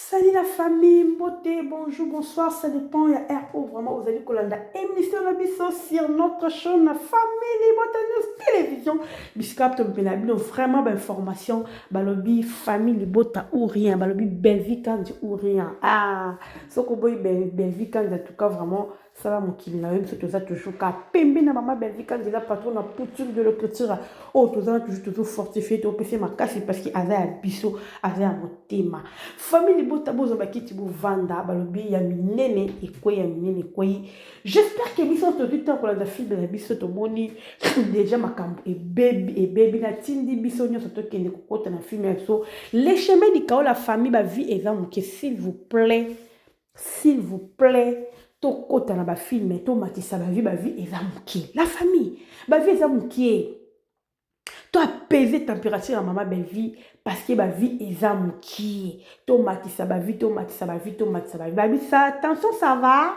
Salut la famille, mbote, bonjour, bonsoir, ça dépend ya heure oyo vraiment ozali kolanda émission na biso sur notre chaîne Famille Libota News Télévision. Bisika tolobela bino vraiment ba information, balobi famille Libota ou rien, balobi Bellevue Kandi ou rien. Ah, soko boyi Bellevue Kandi en tout cas vraiment Sala mokili na yo, biso toza toujours ka pembe na mama Bellevue Kanzi la patronne na pouture de l'écriture. Oh toza na toujours toujours fortifié to pese makasi parce que aza ya biso, aza ya motema. Famille libota bozo bakiti bovanda balobi ya minene ekwei ya minene ekwei. J'espère que biso tozwi temps kolanda film na biso tomoni déjà makambo ebebi ebebi natindi biso nyonso tokende kokota na film ya biso. Les chemins du chaos la famille ba vie eza moke s'il vous plaît. S'il vous plait tokota na ba film tomatisa ba vie, ba vie eza mokie la famille, ba vie eza mokie, to apaiser température ya mama Bellevue parce que ba vie eza mokie, tomatisa ba vie, tomatisa ba vie, tomatisa ba vie. Ba vie ça tension ça va?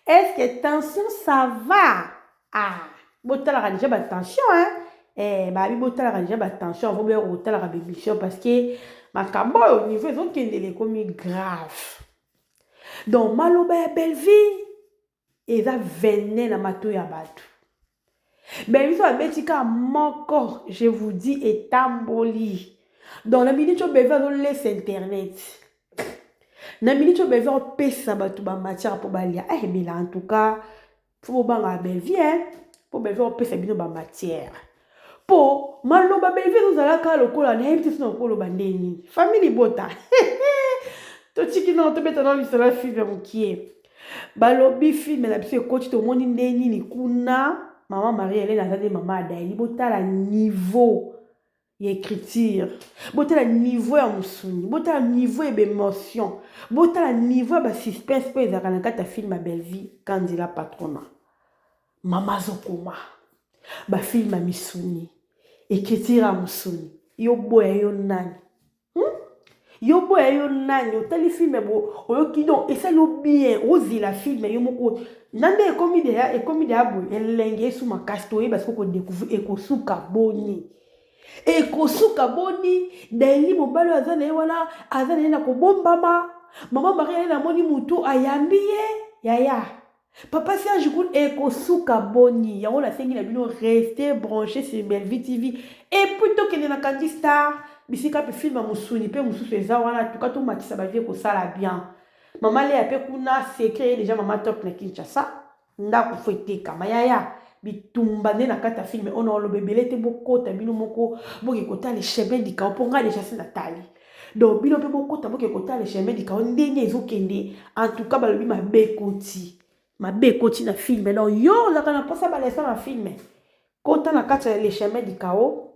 Est-ce que tension ça va? Ah, botalaka déjà ba tension hein? Eh, babi botalaka déjà ba tension avant boya kotalaka ba émission parce que makambo oyo niveau ezokendela ekomi grave. Donc maloba ya Bellevue eza venin na matoi ya bato. Bellevue so abeti kaka moko, je vous dis etamboli. Donc na minute oyo Bellevue azolesa internet, na minute oyo Bellevue akopesa bato ba matière mpo balia. Eh, Bella en tout cas faut bobangaka Bellevue hein, mpo Bellevue akopesa bino ba matière. Mpo maloba Bellevue ezozalaka lokola nayebi te soki nakoloba nde nini. Famille libota totiki nano tobeta nano lisolo ya film ya mokie. Balobi film na biso ekoti tomoni nde nini kuna mama Marie Helène aza nde mama Adaeli. Botala niveau ya écriture, botala niveau ya mosuni, botala niveau ya baémotion, botala niveau ya basuspense mpo ezalaka na kati ya film ya Bellevue Kandi la patrona. Mama azokoma bafilme ya misuni, écriture ya mosuni, yo boya yo nani? Yo boya yo nani? Otali film bo oyoki donc esali yo bien, ozela film yo moko na nde ekomi deya, ekomi deya boye elenge esu makasi, toyeba soki okodécouvrir ekosuka boni, ekosuka boni. Daeli mobali oyo aza na ye wana, aza na ye na kobombama. Mama Marie Helène amoni mutu ayambi ye yaya Papa Serge Koul, ekosuka boni. Yango nasengi na bino rester branché sur Bellevue TV et puis tokende na Candy Star bisika pe film ya mosuni pe mosusu eza wana, tuka tomatisa ba vie kosala bien. Mama Lea pe kuna secret ye déjà mama top na Kinshasa ndako fo etekama yaya bitumba nde na kati ya film oyo na oloba ebele te, bokota bino moko boke kotala chemin du chaos mpo ngai déjà se natali. Donc bino mpe bokota boke kotala chemin du chaos ndenge ezokende. En tout cas balobi mabe ekoti, mabe ekoti na film. Donc yo ozalaka na mposa balesa na film, kota na kati ya le chemin du chaos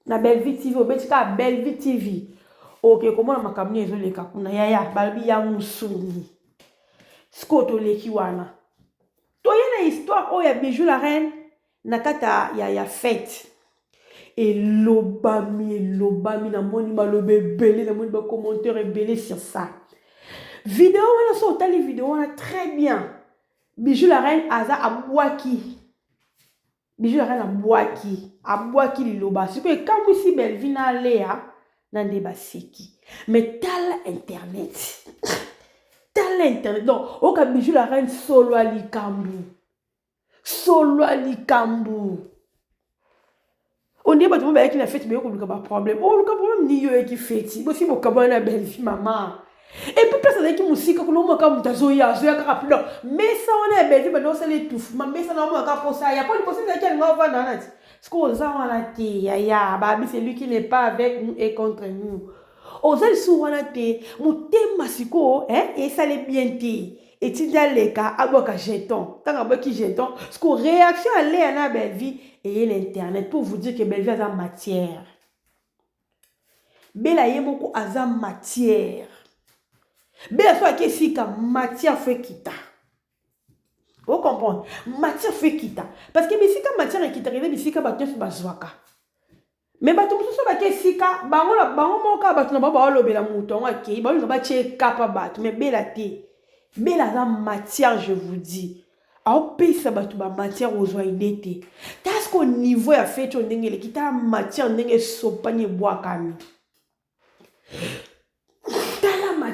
na Bellevue TV, obeti kaka Bellevue TV oke komona makambo nini ezoleka kuna yaya. Balobi ya mosuni sikoyo toleki wana, toye na histoire oyo ya Bijou la reine na kati ya fête. Elobami, elobami, namoni maloba ebele, namoni ba commentaire ebele sur ça. Video wana so otali video wana très bien, Bijou la reine aza abwaki, Bijou la reine abwaki, abwaki liloba. Sikoyo ekamwisi Bellevue na Lea na nde baseki. Mais tala internet, tala internet. Donc oyoka Bijou la reine solo ya likambo, solo ya likambo. Ondie bato mo bayaki na feti baye koluka baproblème, oluka problème ni yo oyaki feti bosi bokabwana na Bellevue mama. Et puis place azalaki mosika kuna, omona kaka moto azoya, azoya kaka plo mesa wana ya Bellevue banda osala étouffement mesa na omona kaka mposa ya po liboso ezalaki alinga ovanda wana ti sikoyo oza wana te yaya. Babi celui qui n'est pas avec nous est contre nous. Oza lisusu wana te, motema sikoyo esali bien te, etindi aleka abwaka jeton. Ntango abwaki jeton, sikoyo réaction ya Lea na Bellevue eye na internet pour vous dire que Bellevue aza matière. Bela ye moko aza matière. Bela so ake esika matière fo ekita. O comprendre? Matière fo ekita. Parce que bisika matière ekitaka eza bisika bato nyonso bazwaka. Mais bato mosusu bake esika bango na bango moko kaka bato na bango baolobela moto yango akei, baolinga batie ekapa bato. Mais Bela te. Bela aza matière, je vous dis. Aopesa bato ba matière ozwa ide te. Tala sikoyo niveau ya feti oyo ndenge eleki, tala matière ndenge esopani ebwakami.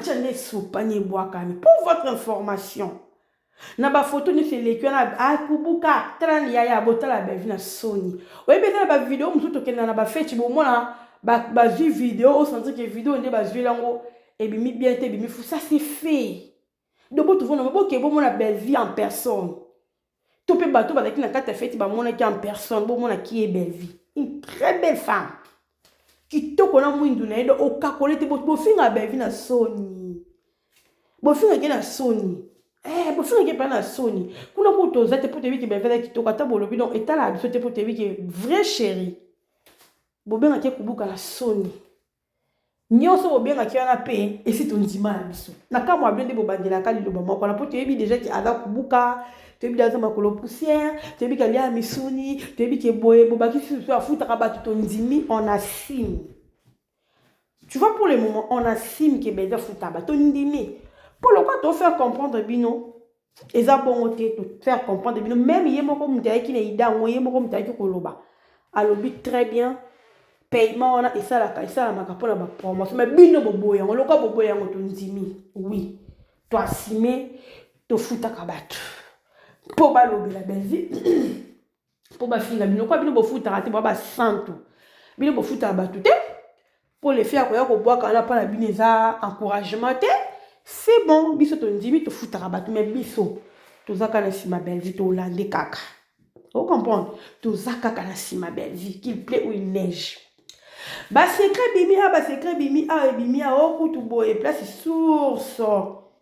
matière nde esopani ebwakami. Pour votre information, na bafoto nyonso eleki wana akubuka, tala yaya, botala Belvi na soni. Oyebi, eza na bavideo mosusu tokenda na bafeti, bomona bazwi video, osentir ke video nde bazweli yango ebimi bien te, ebimi fou. Ça, c'est fait. Donc botovona, boke bomona Belvi en personne, to mpe bato bazalaki na kati ya feti bamonaki en personne. Bomonaki ye Belvi, une très belle femme, kitoko na mwindu na ye. Do okakole te, bofinga Belvi na soni, bofingaki na soni, bofingaki mpe na soni. Kuna kutu toza te mpo toyebi ke Belvi aza kitoko. Ata bolobi, donc etalaka biso te mpo toyebi ke vrai chéri. Bobengaki ekubuka na soni nyonso bobengaki wana mpe esi tondima na biso na kamwa bino nde bobandelaka liloba moko wana, mpo toyebi déjà ke aza kubuka, toyebi aza makolo poussière, toyebi ke alia misuni, toyebi ke boye. Bobakisi susu afutaka bato, tondimi, on assume. Tu vois, pour le moment, on assume ke Belvi afutaka bato, tondimi. Mpo lokwa tofaire comprendre bino, eza bongo te. Tofaire comprendre bino, même ye moko moto ayaki na ida yango, ye moko moto ayaki koloba, alobi très bien, paiement wana esalaka, esalamaka mpona bapromotion. Mais bino boboya yango. Lokwa boboya yango, tondimi, oui, toassume, tofutaka bato mpo balobela Belvi, mpo bafinga bino. Kwa bino bofutaka te, boa basantu, bino bofutaka bato te mpo lefe ya koya kobwaka wana mpo na bino eza encouragement te. C'est bon, biso tondimi, tofutaka bato, mais biso toza kaka na nsima Belvi, tolande kaka. Ocomprendre, toza kaka na nsima Belvi, qu'il plaît ou il neige. Basecret bimi awa, basecret bimi awa, ebimi awa okutu boye. Place source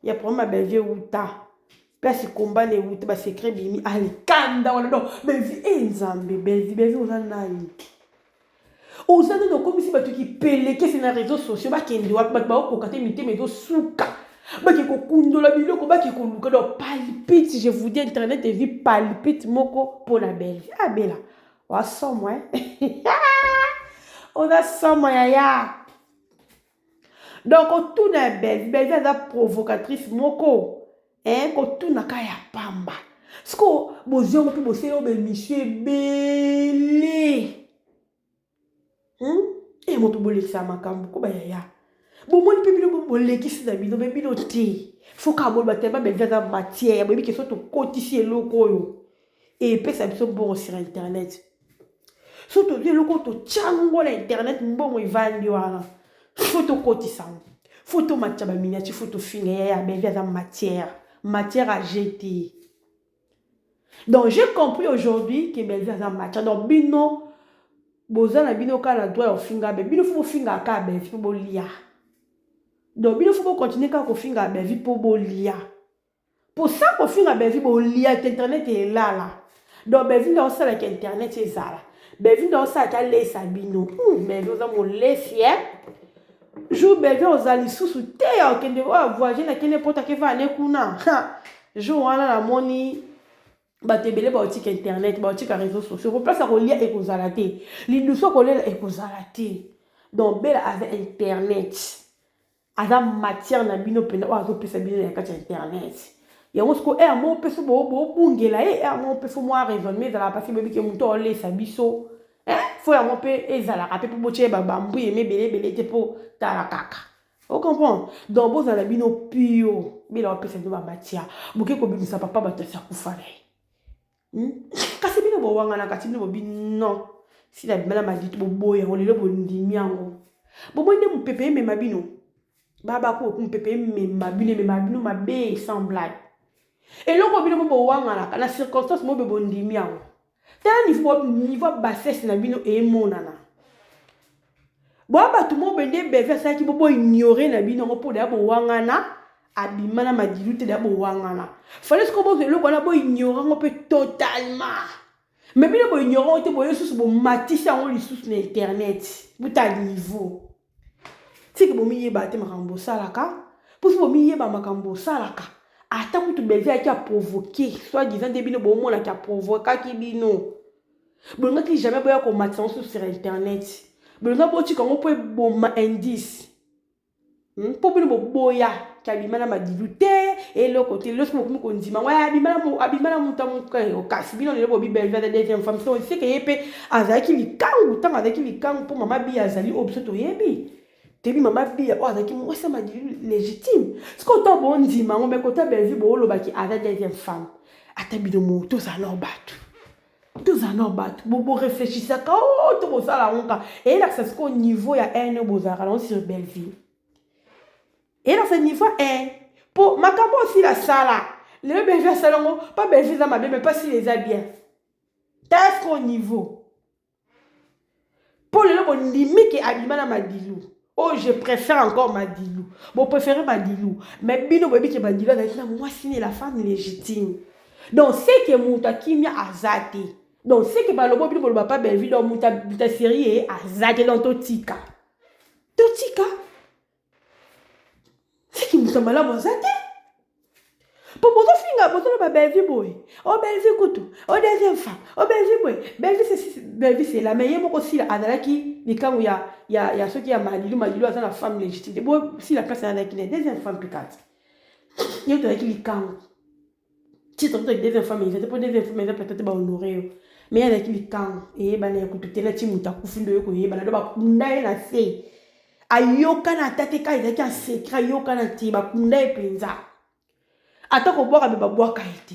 ya problème ya Belvi euta, place kombana euta, basecret bimi alikanda wana. Donc Belvi e Nzambe, Belvi, Belvi, oza nani? Oza nani? Okomisi bato kipelekese na réseau sociaux. Bakende wapi? Bato baokoka te, mitema ezosuka, bake kokundola biloko, bake koluka. Donc palpite, je vous dis, internet evi palpite moko mpona Belvi. Abela wasomwa, oza somo yaya. Donc kotuna ya Belvi, Belvi aza provocatrice moko, kotunaka ya pamba. Siko bozwi yango mpe bosali oyo baémission ebele, Mo mpe bolekisa makambo ko bayaya. Bomoni mpe bino bolekisi na bino, me bino te. Faut kaka boloba tellement Belvi aza matière. Boyebi ke so tokotisi eloko oyo, epesa biso mbongo sur internet. So tozwi eloko oyo, totyango na internet, mbongo evandi wana. Faut tokotisa yango, faut tomatisa baminiature, faut tofinga yaya. Belvi aza matière, matière à jeter. Donc j'ai compris aujourd'hui que Belvi aza matière. Donc bino boza na bino kaka na droit ya kofinga be bino. Faut bofingaka kaka Belvi mpo bolia. Donc bino faut bocontinue kaka kofinga Belvi mpo bolia, po sans kofinga Belvi bolia te, internet elala. Donc Belvi nde osalaka internet ezala, Belvi nde osalaka alesa bino. Belvi oza molesi e jour Belvi oza lisusu te, okende oyo avoyage, nakende poto, akeva ane kuna. Jour wana namoni bato ebele baotika internet, baotika réseau sociaux, po place ya kolia ekozala te, lidusu kolela ekozala te. Donc Bela aza internet, aza matière na bino mpenza oyo azopesa bino na kati ya internet yango. Siko ere moko mpe so bobungela ye, ere moko mpe faut mwa raisonnement ezalaka, parce boyebi ke moto aolesa biso, faut yango mpe ezalaka mpe mpo botie babambu yeme ebele ebele te, mpo tala kaka, ocomprendre. Donc bozala bino pio, Bela bapesa bino bamatière, boke kobimisa papa bato asi akufa na ye. Kasi bino bowangana, kasi bino bobi non, sila bima na maditu, boboya yango. Lelo bondimi yango, bomoi nde mopepe emema bino babako, mopepe emema bino, emema bino mabe, sans blague. Eloko bino mo bowanganaka na circonstance mo be bondimi yango. Tala niveau bassesse na bino emonana. Boya bato mo bende Beve asalaki bo boignore na bino yango mpo deya bowangana, abima na madilu te, deya bowangana. Fale sikoyo bozwa eloko wana, boignore yango mpe totalement. Mais bino boignore yango te, boye lisusu bomatisi yango lisusu na internet. Buta niveau tiki bomiyeba te makambo bosalaka, mposo bomiyeba makambo bosalaka. Ata kutu Belvi ayaki aprovoke, soit disant nde bino bomonaki aprovokaki bino, bolingaki jamais boya komatisa yango susu sur internet. Bolinga botika yango mpo eboma indice, Mpo bino boboya ke abima na madilu te, eloko te. Lelo soki bokomi kondima ngo, abima na moto ya, kasi bino lelo bobi Belvi aza deuxième femme. So seke ye mpe azalaki likangu ntango azalaki likangu, mpo mama Bi azali oyo biso toyebi. Toyebi mama Biya oyo azalaki mwasi ya Madilu légitime. Sikoyo ntango bondima yango me kota Bellevue boolobaki aza deuxième femme. Ata bino moko tozala nao bato. Tozala nao bato. Boreflechisaka o oh, to bosala yango ka. Eyelakisa sikoyo niveau ya haine oyo bozalaka nango sur Bellevue. Eyelakisa niveau ya haine. Po makambo oyo Sila asala, lelo Bellevue asala yango, pa Bellevue eza mabe mais pa Sila eza bien. Tala sikoyo niveau. Mpo lelo bondimi ke abima na Madilu. Oh, je préfère encore Madilu. Bo préférez Madilu. Mais bino boyebi ke Madilu azalaki na mwasi ne la femme légitime. Donc c'est que moto akimia aza te. Donc c'est que balobo bino boloba pa Bellevue donc moto ya série aza te donc totika. Totika. Siki moto ya malamu aza te. Po bozofinga bozoloba Bellevue boye. Oh Bellevue kutu. Oh deuxième femme. Oh Bellevue boye. Bellevue c'est Bellevue c'est la mais ye moko Sila azalaki likangu ya ya ya soki ya Madilu Madilu aza na femme légitime te. Bo Sila place azalaki na deuxième femme pikati. Ye tozalaki likangu. Titre kutu deuxième femme eza te po deuxième femme eza peut-être ba honorer yo. Mais ye azalaki likangu eyebana ya kutu te nati moto akufi nde oye koyebana do bakunda ye na se. Ayokana ata te kaka ezalaki en secret ayokana te bakunda ye mpenza. Ata kobwaka me babwaka ye te.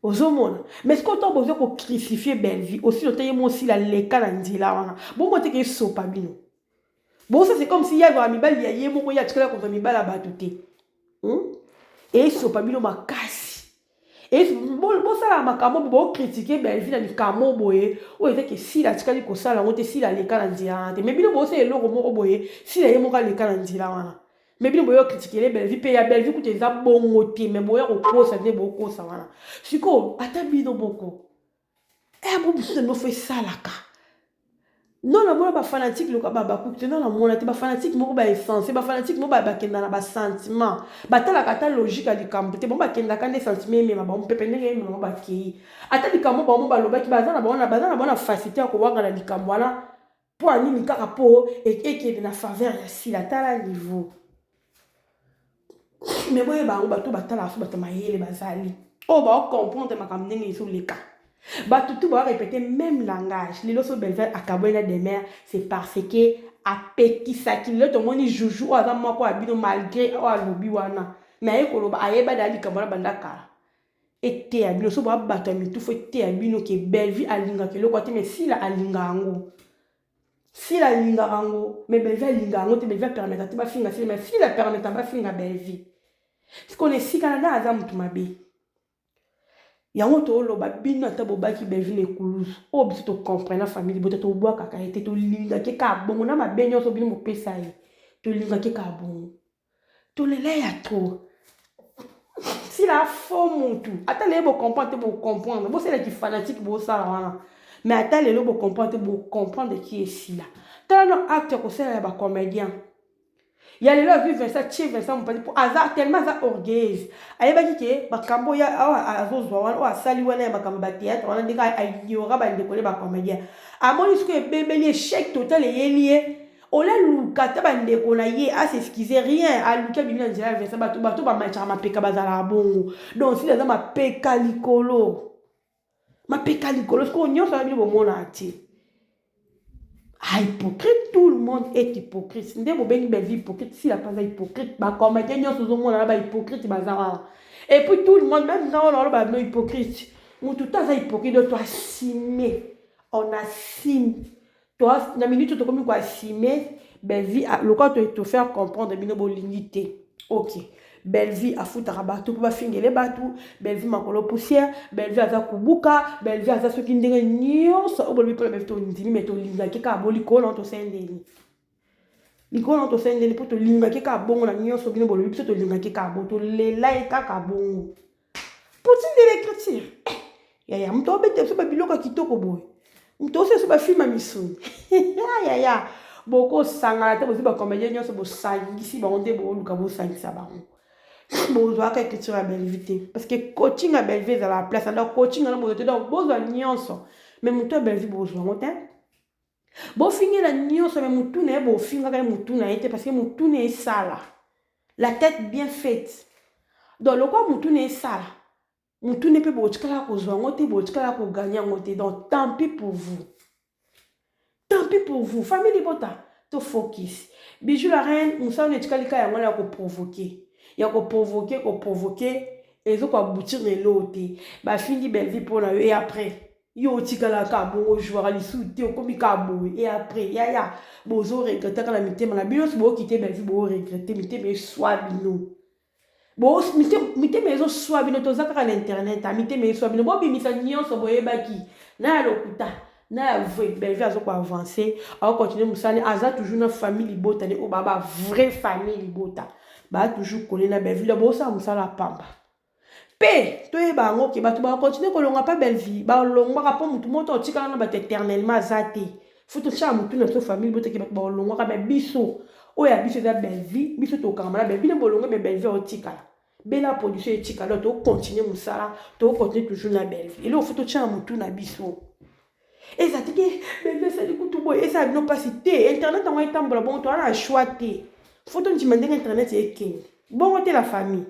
Ozomona mais sikoyo ntango boza kocrucifie Bellevue osila te ye mosila leka na nzela wana bongo te ke esopa bino. Bosa c'est comme si ye azwaka mibali ya ye moko ye atikala kozwa mibali ya bato te. Esopa bino makasi. Bosalaka makambo boye bokritike Bellevue na likambo boye oyo eza ke Sila atikali kosala yango te Sila aleka na nzela wana te mais bino bosala eloko moko boye Sila ye moko aleka na nzela wana mais bino boya kritikele Bellevue mpe ya Bellevue kutu eza bongo te mais boya kokosa nde bokosa wana sikoyo ata bino moko bo mosusu na bino esalaka non namona bafanatike lokola babakuki te non namona te bafanatike moko baessence bafanatike moko bakenda na basentiment batalaka ata logique ya likambo te bango bakendaka nde sentiment emema bango mpepe ndenge emema bango bakei ata likambo bango balobaki baza na bango baza na bango na facilité ya kowangana likambo wana mpo ya nini kaka mpo ekende na faveur ya Sila tala niveau me boyeba yango bato batalaka so bato mayele bazali oyo baocomprendre makambo ndenge ezoleka bato tu baorépéter même langage lelo so Bellevue akabweli na Demer c'est parce que apekisaki lelo tomoni Juju oyo aza moko ya bino malgré oyo alobi wana me aye koloba ayeba da likambo wana banda kala eteya bino so boya bato ya mitufu eteya bino ke Bellevue alingaka eloko te mais Sila alinga yango Sila alingaka yango mais Bellevue alingaka yango te Bellevue apermettre te bafinga Sila mais Sila apermettre bafinga Bellevue sikoyo na esika na nde aza motu mabe yango tooloba bino ata bobaki Bellevue na ekulusu oyo biso tocomprena famille bota tobwakaka ye te tolingaki kaka bongo na mabe nyonso bino bopesa ye tolingaki kaka bongo tolela ya trop Sila fo mutu ata lelo bocomprendre te bocomprendre bosalaki fanatique bosala wana mais ata lelo bocomprendre te bocomprendre ki esila tala no acte ya kosala ya bacomédien ya lelo azwi Vincent tie Vincent mopandi mpo aza tellement aza orgueilleuse ayebaki ke makambo oyo awa azozwa wana oyo asali wana ya makambo ya batéâtre wana ndenge aignora bandeko ne bacomédien amoni sikoyo ebebeli échec total eyeli ye olaluka ata bandeko na ye as'excuse rien aluki abimi na nzela ya Vincent bato bato bamatisaka mapeka bazalaka bongo donc Sila aza mapeka likolo mapeka likolo sikoyo nyonso wana bino bomona te. Ah, hypocrite, tout le monde est hypocrite. Nde bobengi Bellevue hypocrite, Sila mpe aza hypocrite. Bacomédien nyonso ozomona na bahypocrite baza wana. Et puis tout le monde, même nga wana oloba bino hypocrite. Mutu to aza hypocrite, donc toassume. On assume. To na minute tokomi koassume Bellevue lokola to faire comprendre bino bolingi te. Ok. Bellevue afutaka bato mpo bafingele bato Bellevue makolo poussière Bellevue aza kubuka Bellevue aza soki ndenge nyonso oyo bolobi mpona Bellevue tondimi me tolingaki kaka bo likolo na tosendeli likolo na tosendeli mpo tolingaki kaka bongo na nyonso bino bolobi biso tolingaki kaka bo tolela ye kaka bongo poutine de l'écriture yaya moto obeta biso babiloko ya kitoko boye moto oso biso bafilme ya misuni yaya bokosangana te bozwi bacomédien nyonso bosangisi bango nde boluka bosangisa bango bozwaka écriture ya Bellevue te parce que coaching ya Bellevue ezalaka place donc coaching wana bozwa te donc bozwa nyonso mais motu ya Bellevue bozwa yango te bofingela nyonso mais motu na ye bofingaka ye motu na ye te parce que motu na ye esala la tête bien faite donc lokola motu na esala motu ne mpe botikala kozwa yango te botikala kogagner yango te. Donc tant pis pour vous, tant pis pour vous, famille libota. To focus. Bijou la reine, mosala no etikali kaka yango wana ya ko provoquer. Ya ko provoquer, ko provoquer, ezo ko aboutir na eloko te. Bafingi Bellevue mpo na yo et après yo otikala kaka bongo, ojouaka lisusu te, okomi kaka boye et après yaya bozo regretter kaka na mitema na bino nyonso. Bookite Bellevue, boregretter, mitema eswa bino, mitema ezoswa bino. Toza kaka na internet, mitema eswa bino, bobimisa nyonso boyebaki na ya lokuta na ya vrai. Bellevue aza koavancer, akocontinuer mosala, aza toujours na famille libota ne oyo baa ba vraie famille libota, baa toujours kole na Bellevue. Bosala mosala ya pamba mpe toyeba yango ke bato bakontinue kolonga mpa Bellevue, balongwaka mpo motu moko otikala na bato éternellement aza te. Faut totyaka motu na biso famille boteke, bato balongwaka me biso oyo ya biso eza Bellevue, biso tokangama na Bellevue. Bino bolongwe me Bellevue otikala, bela production etikala, tokontinue mosala, tokontinue toujours na Bellevue. Eloko faut totyaka motu na biso eza teke Bellevue esali kutu boye, esala bino mpasi te. Internet yango etambola bongo, toza na choix te, faut tondima ndenge internet ekende bongo te, la famille.